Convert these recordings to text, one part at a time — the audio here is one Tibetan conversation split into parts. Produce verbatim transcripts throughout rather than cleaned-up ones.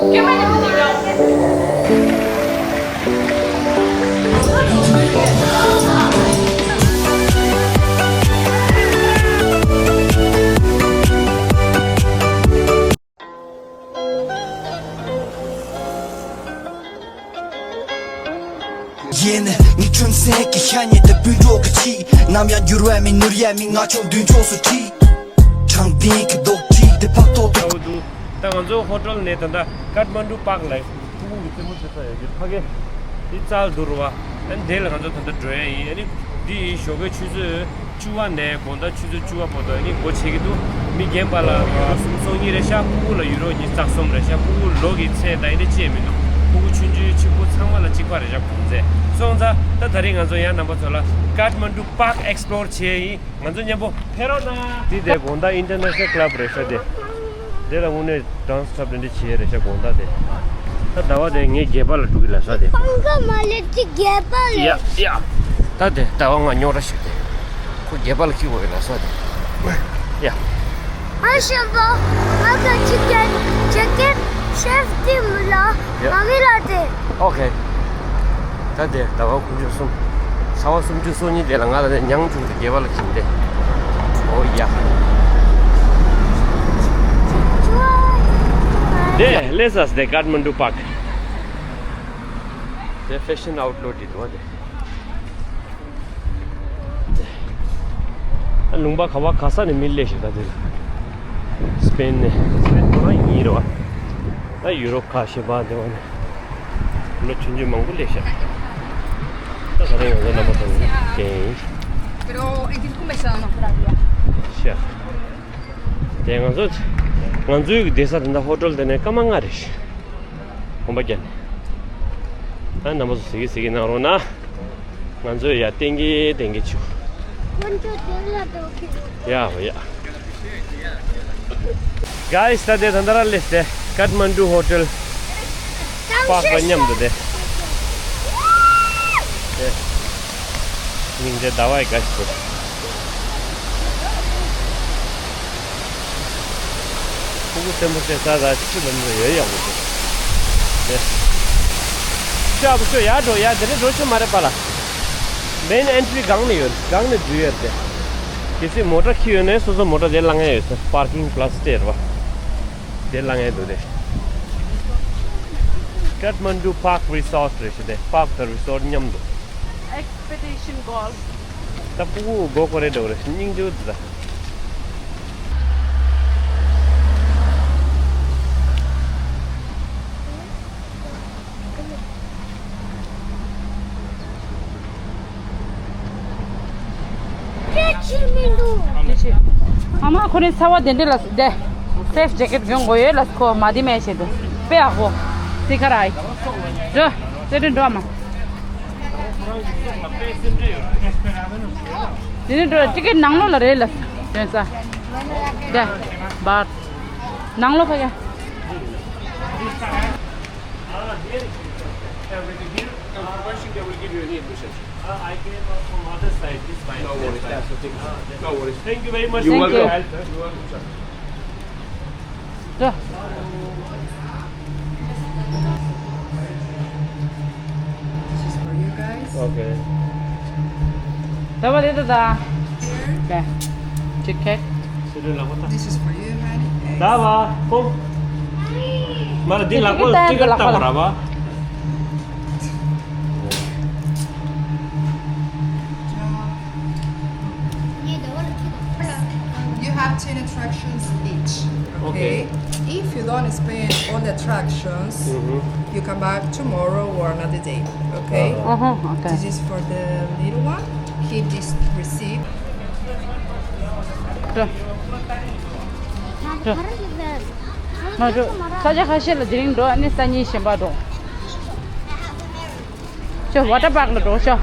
ཡེ་ནས་ངའི་ཁྲིམས་སེང་གི་ཤ་ཉེ་དེ་སྤུན་གྲོགས་ཀྱི་ཁྲིད། ནམ་ཡང་འགྱུར་བ་མེད་ནོར་ཡ་མེད། ང་ཆུང་མདུན་ཕྱོགས་སུ་ཁྲིད། དྲང་བདེན་གྱི་རྡོག་ཁྲིད་དེ་ཕག་ཐོག་ཏུ། ད་ང་ཚོ་ཧོ་ཊེལ་ནས་ད་ལྟ་ཀཏ་མན་ཌུ་པཱག་ལ་ཕྲུ་གུ་གི་རྩེད་མོ་རྩེ་ས་ཡོད་རྒྱུ་ཕ་གི་འདི་རྩལ་འདུག་རུ་བ། ཨ་ནི་དེ་ལ་ང་ཚོ་ད་ལྟ་འགྲོ་ཡ་ཡིན། ཨ་ནི་འདི་ཡི་ཞོགས་ཀའི་ཆུ་ཚོད་བཅུ་པ་ནས་དགོང་དག་ཆུ་ཚོད་བཅུ་པ་བར་དུ་ཨ་ནི་སྒོ་ཕྱེ་གི་འདུག་མི་རྒན་པ་ལ་ཡུ་རོ་སུམ་སོ་གཉིས་རེད་ཤག་སྤུ་གུ་ལ་ཡུ་རོ་ཉི་ཤུ་རྩ་གསུམ་རེད་ཤག་སྤུ་གུ་ལོ་གི་ཚད་ད་ཡིན་ན་ཅི་ཡང་མི་འདུག་སྤུ་གུ་ཆུང་ཆུང་ཆེན་པོ་ཚང་མ་ལ་གཅིག་པ་རེད་ཤག་གོང་ཚད། སོང་ཙང་ད་ད་རེས་ང་ཚོ་ཡང་རྣམ་པ་ཚོ་ལ་ཀཏ་མན་ཌུ་པཱག་ཨེགས་པི་ལོར་བྱེད་ཡ་ཡིན། ང་ཚོ་མཉམ་པོ་ཕེབས་རོགས་གནང་། འདི་དེ་དགོང་དག་ཨིན་ཊར་ནེ་ཤ་ནལ་ཀ་ལབ་རེད་ཤག་དེ། དེ་ལ་དངོས་གནས་ཌན་སི་ཀ་ལབ་དེ་འདྲ་བྱེད་ཡ་རེད་ཤག་དགོང་དག་དེ། ད་ཟླ་བ་དེ་ངའི་སྒལ་པ་ལ་འགྲོ་གི་ལབ་ས་དེ། ཁང་ཁ་མ་ལེབ་ཀྱི་སྒལ་པ་ལ། ཡ་ཡ། ད་དེ་ཟླ་བ་ང་རྙོག་དྲ་ཞིག་དེ། ཁོ་སྒལ་པ་ལ་འཁྱེར་དགོས་ཡོད་ལབ་ས་དེ། ཡ། ཨ་ཞང་པོ། ང་ག་ཅི་ཀན་ཇེ་ཀེཊ་ཤེབ་ཏི་མི་ལ། ཡ། མ་མི་ལ་དེ། ཨོ་ཁེ། ད་དེ་ཟླ་བ་དགུ་བཅུ་གསུམ། ཚ་བ་སུམ་ཅུ་སོ་གཉིས་དེ་ལ་ང་ལ་ནས་མྱང་བྱུང་སྟེ་སྒལ་པ་ལ་འཁྱེར་ཏེ། ཨོ་ཡ། དེ་སླེབས་ས་དེ་ཀཏ་མན་ཌུ་པཱག་དེ་ཕེ་ཤན་ཨའུཊ་ལེཊ་འདི་འདུག་བ་དེ། ཨ་ལུང་པ་ག་བ་ག་ས་ནས་མི་སླེབས་ཤག་ད་དེ་ལ། སི་པེན་ནས། སི་པེན་ཁོ་རང་ཡིན་རེད་བ། ད་ཡུ་རོབ་ཁ་ཤས་པ་དེ་བ་ནས་ལོ་ཆུང་ཆུང་མང་པོ་སླེབས་ཤག་ད་ག་རེ་ང་ཚོ་རྣམ་པ་ཚོ་ལ་ཀན་ཡིན། Pero en qué começaron a operar ya? ཤག་དེ་ང་ཚོ་ང་ཚོའི་གི་བསྡད་ས་དེ་འདྲ་ཧོ་ཊེལ་དེ་ནས་སྐར་མ་ལྔ་རེད། གོམ་པ་བརྒྱབ་ནས། ཨ་རྣམ་པ་ཚོ་གཟིགས་གི་གཟིགས་གི་གནང་རོགས་གནང་། ང་ཚོས་ཡ་ཏན་གི་ཏན་གི་བྱུག་ཁོ་ཚོ་དེ་ལ་འགྲོ་གི་འདུག་ཡ་ཡ། Guys, ད་དེ་ད་ལྟ་རང་སླེབས་ཏེ་ཀཏ་མན་ཌུ་ཧོ་ཊེལ་པཱག་པ་མཉམ་དུ་དེ། དེ། སྙིང་རྗེ་ཟླ་བའི་དགའ་ཞིག་པོ། ཕྲུ་གུ་རྩེད་མོ་རྩེ་ས་དང་ཆུ་ལམ་དུ་ཡོད་ཡག་པོ་འདུག་དེ། ཤ་བུ་ཤོ་ཡར་འགྲོ་ཡ་དེ་རིང་འགྲོ་ཆོག་མ་རེད་པ་ལ། མེན་ཨེན་ཊི་རི་སྒང་ནས་ཡོད། སྒང་ནས་འཛུལ་ཡོད་དེ། གལ་སྲིད་མོ་ཊ་འཁྱེར་ཡོད་ན་སོ་སོ་མོ་ཊ་དེ་བསླང་ཡ་ཡོད་ས་པར་ཀིང་པ་ལ་སི་དེ་རེད་བ། དེ་བསླང་ཡ་འདུག་དེ། ཀཏ་མན་ཌུ་པཱག་རི་སོཊ་རེད་ཤག་དེ། པཱག་དང་རི་སོཊ་མཉམ་དུ། Expedition goal. ད་ཕྲུ་གུ་མགོ་སྐོར་རེ་འགྲོ་རེ་སྙིང་རྗེ་པོ་འདུག་ད། ཨ་མ་ཁོ་ནི་ཚ་བ་དེ་འདྲ་ལ་སི་དེ། སེབ་ཇེ་ཀེཊ་གྱོན་དགོས་ཡོད་ལ་སི་ཁོ་མ་དེ་མེད་བྱེད་དུ། དཔེ་ཡག་པོ། སི་ཁ་ར་ཨི། འགྲོ། ཙེ་ཏུ་འགྲོ་ཨ་མ། དེ་ནས་འགྲོ་ཊི་ཀེཊ་ནང་ལོགས་ལ་རེད་ལ། ཡོད་ས། དེ། བར། ནང་ལོགས་ཕ་གི། Everything here, and for question they will give you any admission. Uh, I came up from other side, this side. No worries, that's okay. No worries. Thank you very much. Thank you. You're welcome, sir. This is for you guys. Okay. Here. This is for you, honey. You have ten attractions each. Okay. If you don't spend all the attractions, you come back tomorrow or another day. Okay? Uh-huh, okay. This is for the little one. Keep this receipt. ང་ཚོ་ས་ཆ་ཁ་ཤས་ལ་དེ་རིང་འགྲོ། ཨ་ནི་སང་ཉིན་གཞན་པ་འགྲོ། ཤོ་ཝ་ཊར་པཱག་ལ་འགྲོ་ཤོ།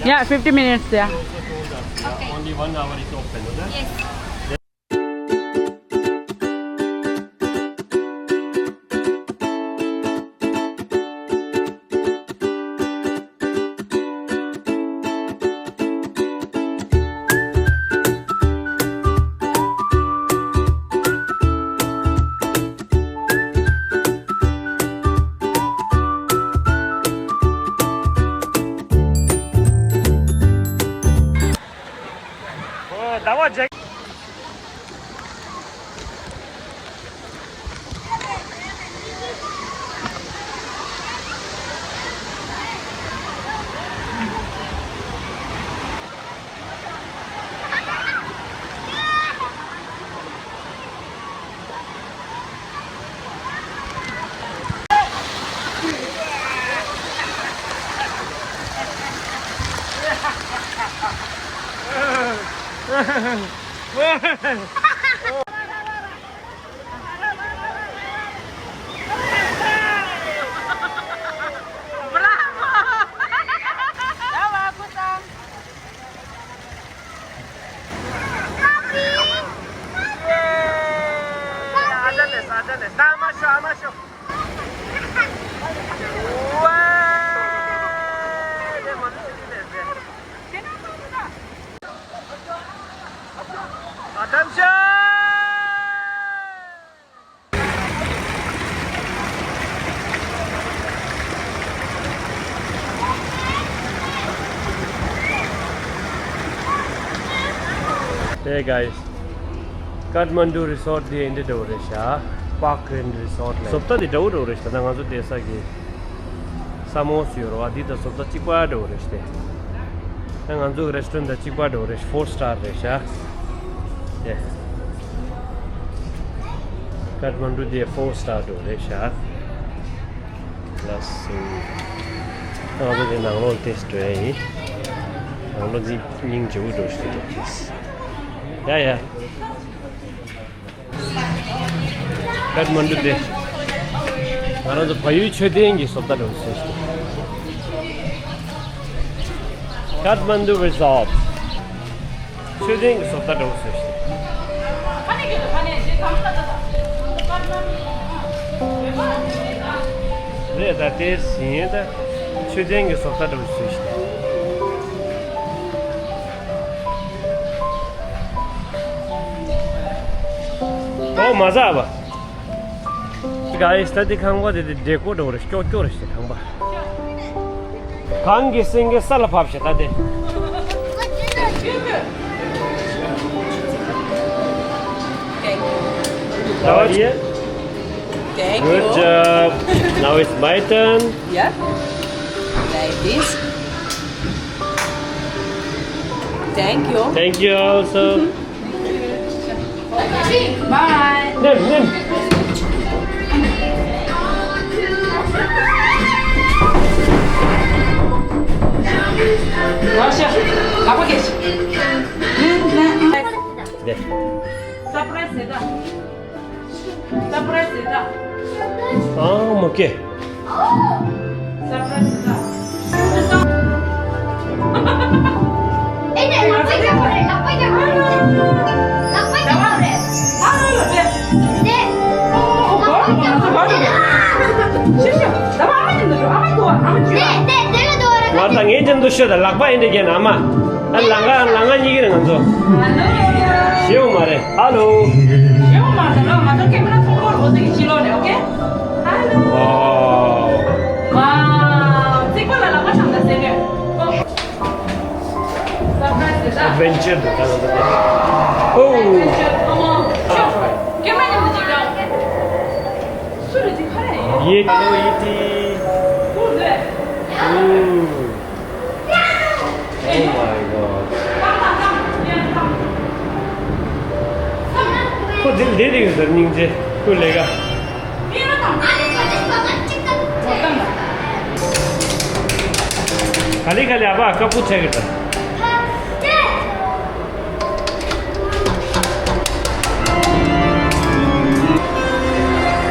Yeah, fifty minutes, yeah. Okay. Only one hour is open, no? Yes. Hey guys, Kathmandu resort དེ་འདི་འདྲ་བོ་རེད་ཤག Park Inn Resort ལ། བཟོ་ལྟ་དེ་འདྲ་བོ་འདྲ་བོ་རེད་ཤག་ད་ང་ཚོ་བསྡད་ས་གི་ས་མོ་སུ་ཡོད་རེད་བ། འདི་དང་བཟོ་ལྟ་གཅིག་པ་འདྲ་བོ་རེད་ཤག་དེ་ད་ང་ཚོ་གི་restaurant དང་གཅིག་པ་འདྲ་བོ་རེད་ཤག four star རེད་ཤག་དེ་Kathmandu དེ་four star འདྲ་བོ་རེད་ཤག་ལགས་སོ། ང་ཚོ་དེ་ནང་ལོགས་ཏོག་ཙམ་འགྲོ་ཡ་ཡིན། ནང་ལོགས་འདི་སྙིང་རྗེ་པོ་འདྲ་ཞིག་འདུག་ཡ་ཡ། Kathmandu དེ། ང་རང་ཚོ་བལ་ཡུལ་མཆོད་རྟེན་གྱི་བཟོ་ལྟ་འདྲ་བོ་བཟོས་ཤག Kathmandu Resort མཆོད་རྟེན་གྱི་བཟོ་ལྟ་འདྲ་བོ་བཟོས་ཤག་རེད་ད། དེ་ཟིན་ད་མཆོད་རྟེན་གྱི་བཟོ་ལྟ་འདྲ་བོ་བཟོས་ཤག་ཨོ་མ་ཟ་བ། Guys ད་དེ་ཁང་པ་དེ་དེ་བདེ་པོ་འདྲ་བོ་རེད། སྐྱོ་སྐྱོ་རེད་ཤག་ཁང་པ། གངས་ཀྱི་སེང་གེ་ས་ལ་བབས་ཤག་ད་དེ། Thank you. Good job. Now it's my turn. Yeah. Like this. Thank you. Thank you also. Bye. ནེམ་ནེམ། ནེམ་ནེམ། ནེམ། Surprise ཟེར་ད། Surprise ཟེར་ད། ཨ་མ་ཀེ། Surprise ཟེར་ད། ཨེ་ནས་ལག་པ་རྒྱག་པ་རེད། ལག་པ་རྒྱག་པ་རེད། ལག་པ་རྒྱག་པ་རེད། ཨ་ལ་ལ་རེད། ནས། ལག་པ་རྒྱག་པ་རེད། ཤི་ཤི། ད་བ་ཨ་མ་ཅན་དུ་ཤོ། ཨ་མ་དུ་ཨ་མ་ཅན། ནས་ནས་ནས་ལ་དུ་བ་རེད། ང་དང་ངའི་ཅན་དུ་ཤོ་ད་ལག་པ་ཨེ་འདྲ་རྒྱག་ན་ཨ་མ། ཨ་ལང་ཀ་ལང་ཀ་གཉིས་ཀྱི་རེད་ང་ཚོ། ཤེའུ་མ་རེད། ཧ་ལོ། ཤེའུ་མ་རེད་ལོ། ང་ཚོ་ཁེ་མེ་ར་ཚོང་སྐོར་འོ་ཙི་གི་ཕྱི་ལོགས་རེད། ཨོ་ཀེ། ཧ་ལོ། ཝའོ། ཝའོ། རྩིག་པ་ལ་ལག་པ་བཞག་ན་ཟེར་ནས། ཨོ། སར་པ་རའི་སི་རེད་ད། ཨེཌ་ཝེན་ཅར་འདུག་ད་ང་ཚོ་དེ། ཨོ། ཨེཌ་ཝེན་ཅར་ཨོ་མ། ཤོག་སྐྱེས་མ་མཉམ་དུ་ཅིག་འདྲ། སུ་རེད་ཅིག་ཁ་རེ་ཡིན། ཡེ། ཧ་ལོ་ཡེ་ཏི། ཨོ་ལེ། ཨོ། Oh my god. ཁོ་འདི་འདི་རིགས་ཟེར་སྙིང་རྗེ། ཁོ་ལས་ཀ་ག་ལེ་ག་ལེ་ཨ་ཕ་ཀ་པུ་ཆ་གི་ད།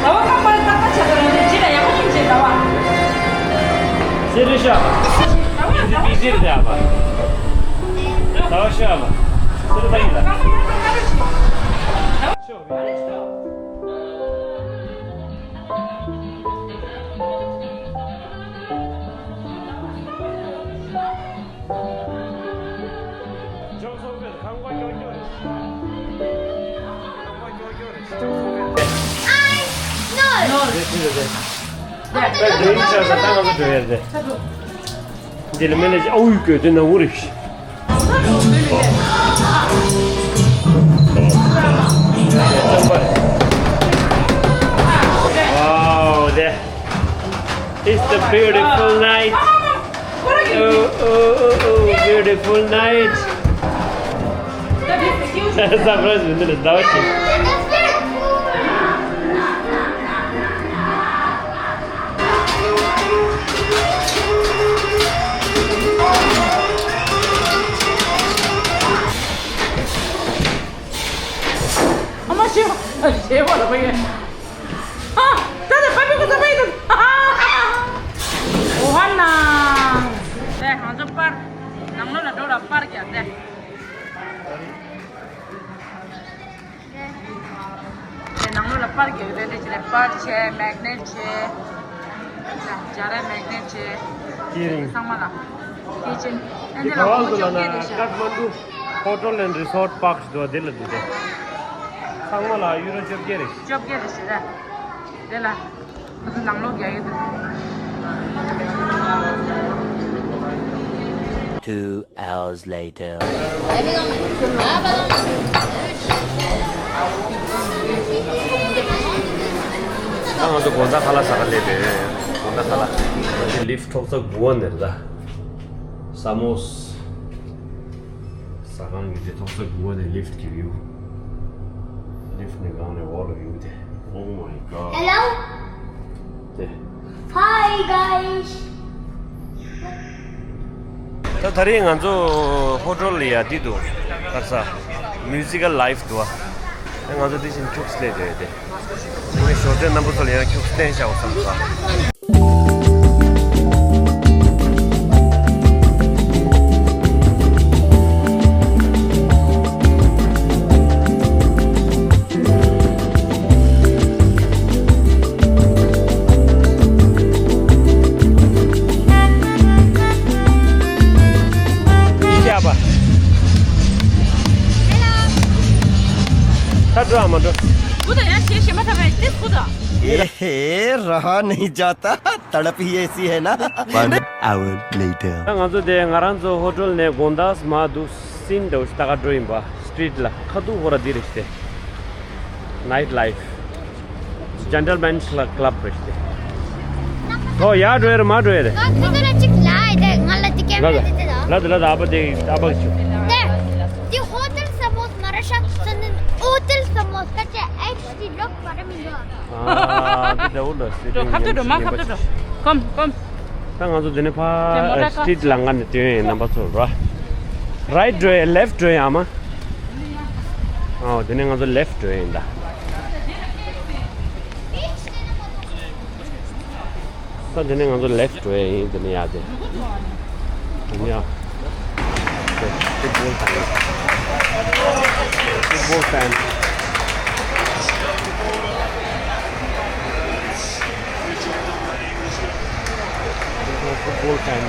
ཟླ་བ་ཁ་པར་ཏག་ཏག་བྱས་ཏེ་རང་ཉིད་རྗེས་ལ་ཡག་པོ་ཡིན་ཅེས་ཟླ་བ། སེ་རི་ཤ། ཟླ་བ་ཟླ་བ་ཟེར་ཡ་བ། ཟླ་བ་ཤ་བ། སེ་རི་ད་ཡིན་ལ། ཁ་པར་ཡག་པོ་ཁ་པར་ཞིག་ཟླ་བ་ཤ་བ། ཁང་པ་ཀྱོག་ཀྱོག་རེད། ཁང་པ་ཀྱོག་ཀྱོག་རེད། ཅོག་སོང་རེད། རེད་རེད་རེད། ད་འགྲོ་ཡིན་ཆགས་ས་ད་ང་ཚོ་འགྲོ་ཡ་རེད། འདི་ལ་མེ་ལ་ཅི་ཨའུ་ཡི་གོས་དེ་ན་འུ་རེད། Wow, there. It's the beautiful night. Oh, oh, oh, oh, beautiful night. Surprise, we did it. That was it. རེད་དེ་ཅི་རེད། པར་བྱས། མེག་ནེཊ་བྱས། ཇ་ར་མེག་ནེཊ་བྱས། ཀི་རིང་། ཚང་མ་ལ། ཀི་ཅན། ཨེ་འདི་ལ་སྒོར་མོ་བཅོ་བརྒྱད་རེད་ཤག། ཀ་ཐ་མན་གྲུ་ཧོ་ཊེལ་ཨེན་རི་སོརཊ་པཱརྐ་ཞིག་འདུག་པ། དེ་ལ་འདུག་སྟེ། ཚང་མ་ལ་ཡུ་རོ་བཅོ་བརྒྱད་རེད། བཅོ་བརྒྱད་རེད་ཤག་ར། དེ་ལ། ཁོ་ཚོ་ནང་ལོགས་རྒྱག་གི་འདུག། Two hours later. ད་ང་ཚོ་དགོང་དག་ཁ་ལག་ཟ་ག་སླེབས་པས། དགོང་དག་ཁ་ལག། ང་ཚོ་ལིཕ་ཊི་ཐོག་ས་དགུ་པ་ནས་རེད་ད། ས་མོ་ས། ཟ་ཁང་གི་དེ་ཐོག་ས་དགུ་པ་ནས་ལིཕ་ཊི་གི་བིའུ། ལིཕ་ཊི་ནས་སྒང་ནས་འོག་ལ་བིའུ་དེ། Oh my god. Hello. དེ། Hi guys. ད་ད་རེས་ང་ཚོ་ཧོ་ཊེལ་ལ་ཡ་འདི་འདུག། ག་རེ་ཟ། མིའུ་ཟི་ཀལ་ལའིབ་འདུག་པ། ད་ང་ཚོ་འདི་བཞིན་ཁྱུག་ཙམ་སླེབས་བསྡད་ཡོད་དེ། ངས་ཞོར་ཚད་རྣམ་པ་ཚོ་ལ་ཡང་ཁྱུག་ཙམ་བསྟན་བཞག་པ་བསམ་སོང་། ད་འགྲོ་ཨ་མ་འགྲོ། སྐུ་དང་ཡང་ཞེ་ཞེ་མ་ཐག་པའི་ཏིས་སྐུ་དང་། ए, रहा नहीं जाता, तड़प ही ऐसी है ना। One hour later. ད་ང་ཚོ་དེ་ང་རང་ཚོ་ཧོ་ཊེལ་ནས་དགོང་དག་མ་འདུག་སེ་འདྲ་བོ་ཞིག་ལྟ་ག་འགྲོ་ཡིན་པ། སི་ཊི་རིཊ་ལ་ཁ་ཐུག་ཧོ་ར་འདི་རེད་ཤག་སྟེ། ནའིཊ་ལའིཕ། ཇེན་ཊལ་མེན་སི་ལ་ཀི་ལབ་རེད་ཤག་སྟེ། ཨོ་ཡར་འགྲོ་ཡ་རེད་མར་འགྲོ་ཡ་རེད། ང་ཁྱེད་ཚོ་ལ་གཅིག་ལབ་ཡ་དེ། ང་ལ་དེ་ཀེམ་ར་དེ་དེ་དང་། ལ་དེ་ལ་དེ་ཨ་ཕ་དེ་ཨ་ཕ་ཆུ། དེ་དེ་ཧོ་ཊེལ་ས་མོ་ས་མ་རེད་ཤག་སོ་ནི་ཨོ་ཊེལ་ས་མོ་ས་ཀ་ཅེ་ཨེཆ་ཌི་ལོག་པ་ར་མི་འདུག་ཨ། ཨ་འདི་འདྲ་བོ་ལ་སི་ཊི་རིཊ་ཁ་ཐུག་འགྲོ་མ་ཁ་ཐུག་འགྲོ། ཀོམ་ཀོམ། ད་ང་ཚོ་འདི་ནས་ཕར་སི་ཊི་རིཊ་ལ་ང་ནས་སྟོན་ཡིན་རྣམ་པ་ཚོ་ར། རའིཊ་འགྲོ་ཡ་ལེཕ་འགྲོ་ཡ་ཨ་མ། ཨོ་དེ་ནས་ང་ཚོ་ལེཕ་འགྲོ་ཡ་ཡིན་ད། ད་དེ་ནས་ང་ཚོ་ལེཕ་འགྲོ་ཡ་ཡིན། དེ་ནས་ཡ་དེ། དེ་ནས་ཡ། དེ་ཕུཊ་བོལ་ཕེན། ཕུཊ་བོལ་ཕེན། ཕུཊ་བོལ་ཕེན།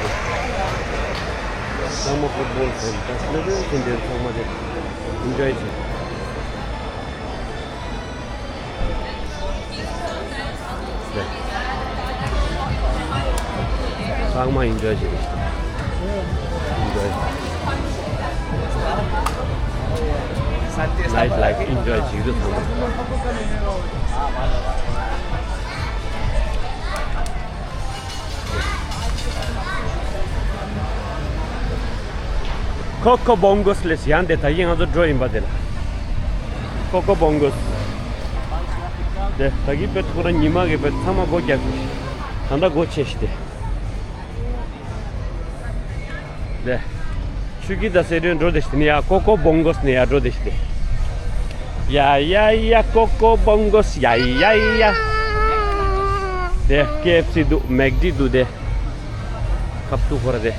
ཚང་མ་ཕུཊ་བོལ་ཕེན། ད་སླེབས་ཡོད་དེ་འདྲའི་ཚང་མ་དེ་ཨིན་ཇོའི་བྱེད། ཚང་མ་ཨིན་ཇོའི་བྱེད་ཀྱི་རེད། ཨིན་ཇོའི། ནའིཊ་ལའིཕ་ཨིན་ཇོའི་བྱེད་ཀྱི་འདུག་ཚང་མ། ཁོ་ཁོ་བོང་གོ་སི་ལས་ཡང་དེ་ད་གིན་ང་ཚོ་འགྲོ་ཡིན་པ་དེ་ལ། ཁོ་ཁོ་བོང་གོ་སི། དེ་ད་གིན་དཔེ་ཁོ་རང་ཉི་མ་གི་དཔེ་ཚང་མ་སྒོ་རྒྱབ་ཤིག། ད་ལྟ་སྒོ་ཕྱེ་ཤིག་དེ། དེ། ཆུ་སྐྱིད་དང་སེ་འབྲས་འགྲོ་བསྡད་ཤིག་དེ་ནས་ཡ་ཀོ་ཀོ་བོང་གོ་སི་ནས་ཡ་འགྲོ་བསྡད་ཤིག་དེ། ཡ་ཡ་ཡ་ཀོ་ཀོ་བོང་གོ་སི་ཡ་ཡ་ཡ། དེ་ཀེ་ཨེཕ་སི་འདུག་མེག་ཌི་འདུག་དེ། ཁ་ཐུག་ཁོ་ར་དེ།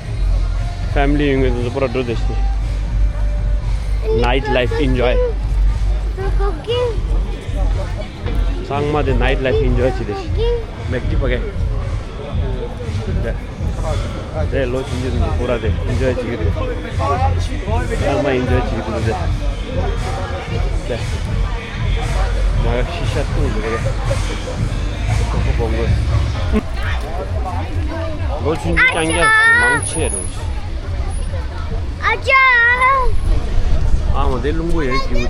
ཕེ་མི་ལི་ཡོང་གི་འདུག་པོ་ར་འགྲོ་བསྡད་ཤིག་དེ། ནའིཊ་ལའིཕ་ཨིན་ཇོའི། ཚང་མ་དེ་ནའིཊ་ལའིཕ་ཨིན་ཇོའི་བྱེད་བསྡད་ཤིག་མེག་ཌི་ཕ་གི། དེ། དེ་ལོ་ཆུང་ཆུང་ཚོ་པུ་ར་དེ་ཨིན་ཇོའི་བྱེད་ཀྱི་རེད། ཚང་མ་ཨིན་ཇོའི་བྱེད་ཀྱི་འདུག་དེ། དེ། མ་ཤི་ཤ་བཏུང་འདུག་རེད། ཁོ་ཁོ་བོང་གོ། ལོ་ཆུང་ཆུང་རྐྱང་རྐྱང་མང་ཆེ་རེད། ཨ་ཅག་ཨ་མ་དེ་རླུང་བུ་ཡོད་ཀྱི།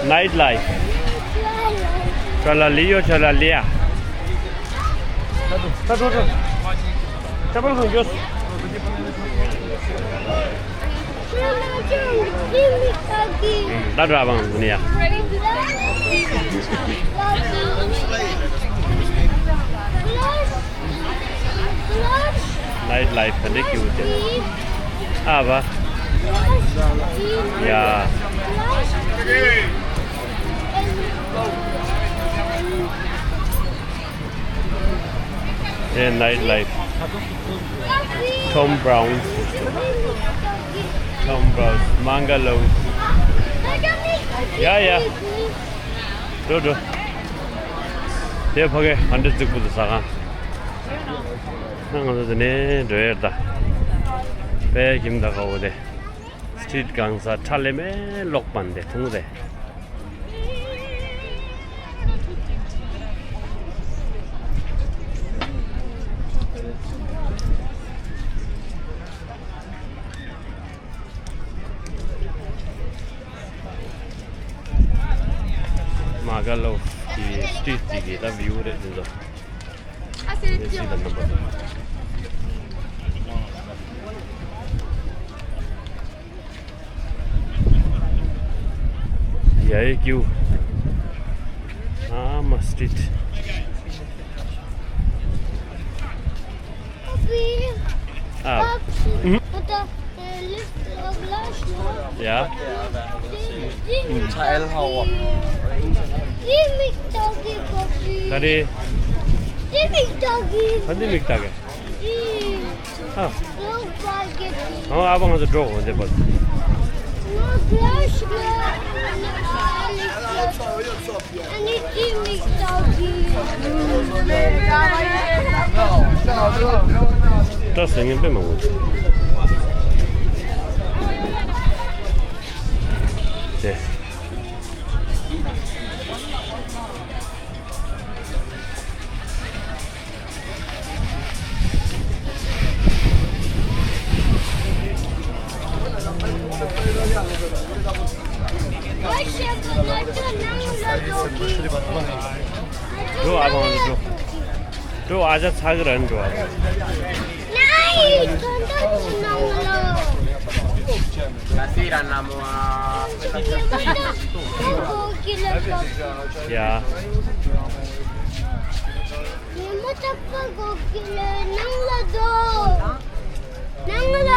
Night life. Tra la lio, tra la lia. Sta giù, sta giù, giù. Sta proprio giù. Da dra bang dunia. Night life and the cute. Ah, va. Yeah. And night life. Tom Brown. Tom Brown. Mangalo. Yeah, yeah. འགྲོ་འགྲོ། དེ་ཕ་གི་ཧན་ཏེ་རྫིག་པོ་དུ་ཟ་གང་། ང་ཚོ་དེ་ནས་འགྲོ་ཡར་ད། དཔེ་ཁྱིམ་ད་ག་འོ་དེ། སི་ཊི་རིཊ་གང་ས་ཁྲ་ལེ་མེ་ལོག་པན་དེ་ཐུང་དེ། མ་ག་ལོ་གི་སི་ཊི་རིཊ་གཅིག་གི་ད་བིའུ་རེད་འདི་ཚོ། This is the number. Yeah, you. Ah, my street. Ah. Mhm. Ja. Teil Hauer. Kari. Kari miktage. Ah. Oh, apa nggak sedot deh, Bos? ད་ཟེར་མཁན་དཔེ་མང་པོ་འདུག་དེ། འགྲོ་ཨ་བང་འགྲོ། འགྲོ་ཨ་ཅག་ཚ་གི་རན་འགྲོ་ཨ། ཡ།